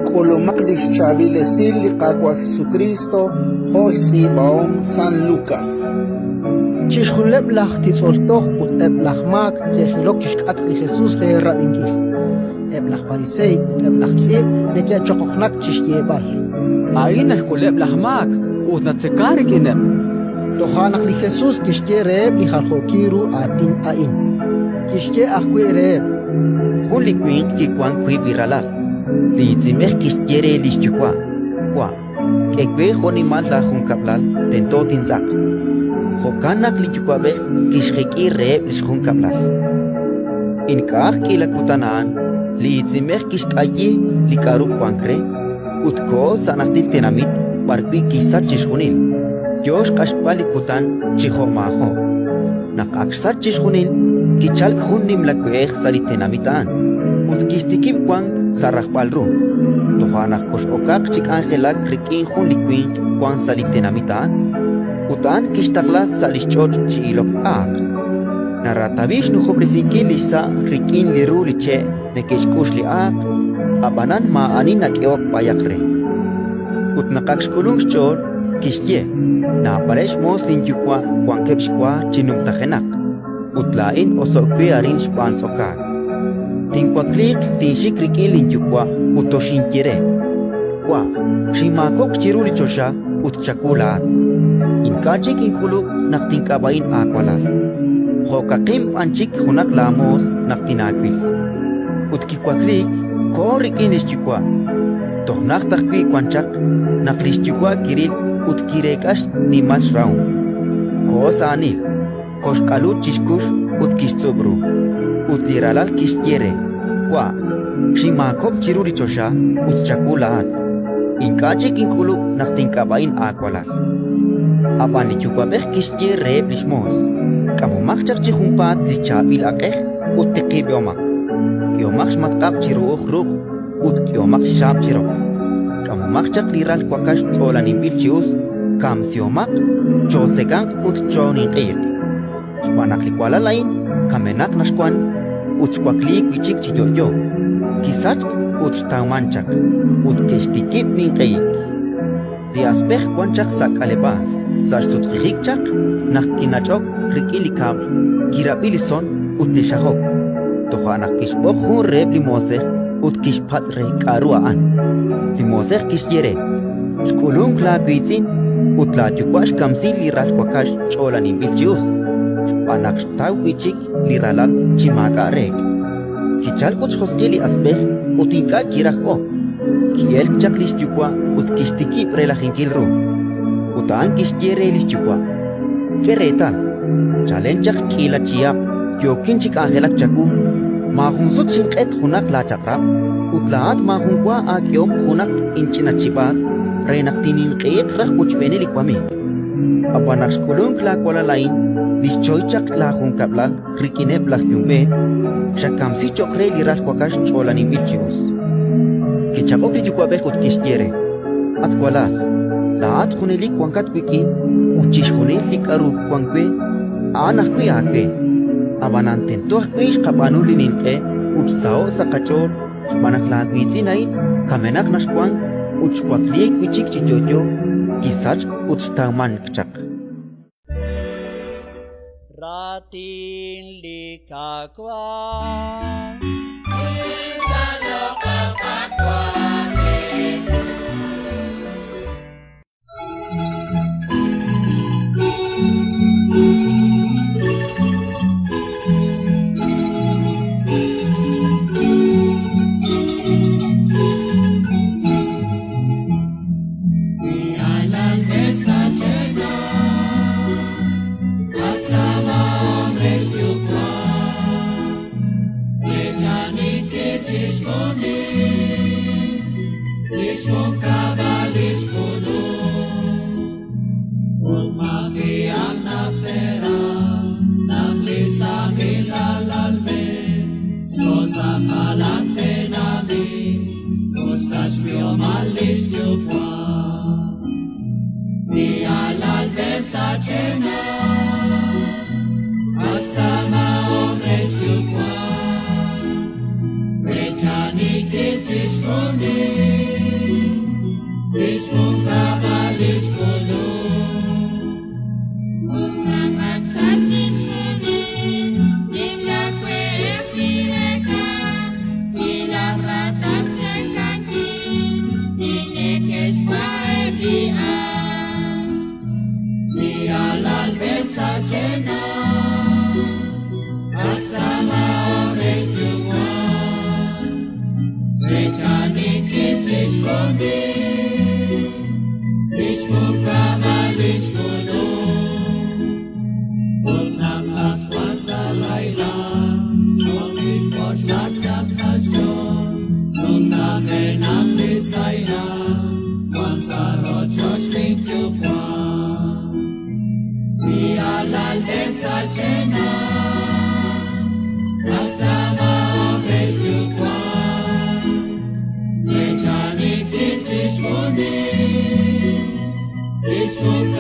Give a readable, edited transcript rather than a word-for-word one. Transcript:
K'ulumaq li xchaab'il esil li Qaawa' Jesukriist jo' xtz'iib'ahom San Lukas. Chixjunileb' laj titz'ol toj ut eb' laj maak ke'jilok chi xk'atq li Jesus re rab'inkil. Eb' laj pariseey ut eb' laj tz'iib' neke'choqoqnak chi xyeeb'al: A'in naxk'uleb' laj maak ut natzekank rik'ineb'. Toja' naq li Jesus kixye reheb' li jaljookil ru aatin a'in. Kixye ajwi' reheb': Jun li winq kiwank wiib' li ralal. Li iitz'inb'ej kixye re li xyuwa': «Wa', k'e we jo'nimal laajunkab'lal tento tintz'aq». Jo'kan naq li yuwa'b'ej kixjek'i reheb' li xjunkab'lal. Ink'a'aq k'iila kutan a'an, li iitz'inb'ej kixk'ayi li k'aru wank re ut koho sa' najtil tenamit b'arwi' kixsach chixjunil, yo xq'axb'al li kutan chi jo'maajo'. Naq ak xsach chixjunil, kichalk jun nimla we'ej sa' li tenamit a'an ut kixtikib' wank sa' rajb'al ru. Toja' naq kox'okaq chi k'anjelak rik'in jun li winq wank sa' li tenamit a'an, ut a'an kixtaqla sa' li xch'och' chi ilok aaq. Naratawi xnujob'resinkil li xsa' rik'in li ru li che' neke'xk'ux li aaq, ab'anan maa'ani nak'ehok b'ayaq re. Ut naq ak xk'ulunk xch'ool, kixye: «Naab'aleb' xmoos linyuwa' wankeb' xwa chi numtajenaq, ut laa'in oso'k we arin xb'aan tz'okaak. Tinwakliiq, tinxik rik'in linyuwa' ut toxinye re: Wa', xinmaakob'k chiru li choxa ut chawu laa'at. Ink'a' chik ink'ulub' naq tink'ab'a'in aawalal. Jo'kaqin b'an chik junaq laamoos naq tinaawil». Ut kiwakliik, koho rik'in li xyuwa'. Toj najt ajwi' wan chaq, naq li xyuwa' kiril ut kireek'a xnimal xrahom. Koho sa' aanil, koxq'alu chi xkux ut kixtz'ub' ru. Ut li ralal kixye re: «Wa', xinmaakob'k chiru li choxa ut chawu laa'at. Ink'a' chik ink'ulub' naq tink'ab'a'in aawalal». Ab'an li yuwa'b'ej kixye reheb' li xmoos: «K'amomaq chaq chi junpaat li chaab'il aq'ej ut tiqib'omaq. K'ehomaq xmatq'ab' chi ru'uj ruq' ut k'ehomaq xxaab' chi roq. K'amomaq chaq li ral wakax tz'oolaninb'il chi us, kamsihomaq, chootzekanq ut chooninq'ehiq. Xb'aan naq li walal a'in kamenaq naxwank ut xwakliik wi' chik chi yo'yo, kisachk ut xtawmank chaq». Ut ke'xtikib' ninq'ehik. Li asb'ej wan chaq sa' k'aleb'aal. Sa' xsutq'ijik chaq, naq kinach'ok rik'in li kab'l, kirab'i li son ut li xajok. Toja' naq kixb'oq jun reheb' li moosej ut kixpatz' re k'aru a'an. Li moosej kixye re: «Xk'ulunk laawiitz'in ut laayuwa' xkamsi li ral wakax ch'oolaninb'il chi us, xb'aan naq xtaw wi' chik li ralal chi maak'a' reek'». Kichalk ut xjosq'il li asb'ej ut ink'a' kiraj ok. Ki'elk chaq li xyuwa' ut kixtikib' relajinkil ru. Ut a'an kixye re li xyuwa': «K'e reetal, chalen chaq k'iila chihab' yookin chi k'anjelak chawu, maajun sut xinq'et junaq laachaq'rab' ut laa'at maajun wa aak'ehom junaq inch'ina chib'aat re naq tininq'ehiq raj wochb'eeneb' li wamiiw. Ab'an naq xk'ulunk laawalal a'in li xchoy chaq laajunkab'lal rik'ineb' laj yumb'eet, xakamsi cho'q re li ral wakax ch'oolaninb'il chi us». Kichaq'ok li yuwa'b'ej ut kixye re: «At walal, laa'at junelik wankat wik'in ut chixjunil li k'aru wank we, a'an ajwi' aawe. Ab'anan tento ajwi' xqab'aanu li ninq'e ut xsaho'k sa' qach'ool xb'aan naq laawiitz'in a'in kamenaq naxwank ut xwakliik wi' chik chi yo'yo, kisachk ut xtawmank chaq». Raatin li Qaawa'. chixjunil lix junkab'al lix k'ulum. Ut naq ak sa' chixjunil nimla we'ej kireek'a, kilaj raj xtzekankil li neke'xwa' eb' li am. Li alalb'ej sachenaq, ak tz'aamahom re xyuwa', rechaninkil chixjunil lix junkab'al lix k'ulum. Ut naq ak wan sa' rahilal, toj kixk'oxla chaq sa' xch'ool, numtajenaq li sahilal, wan sa' rochoch lin yuwa'. Li alalb'ej sachenaq, ak tz'aamahom re xyuwa', rechaninkil chixjunil lix junkab'al.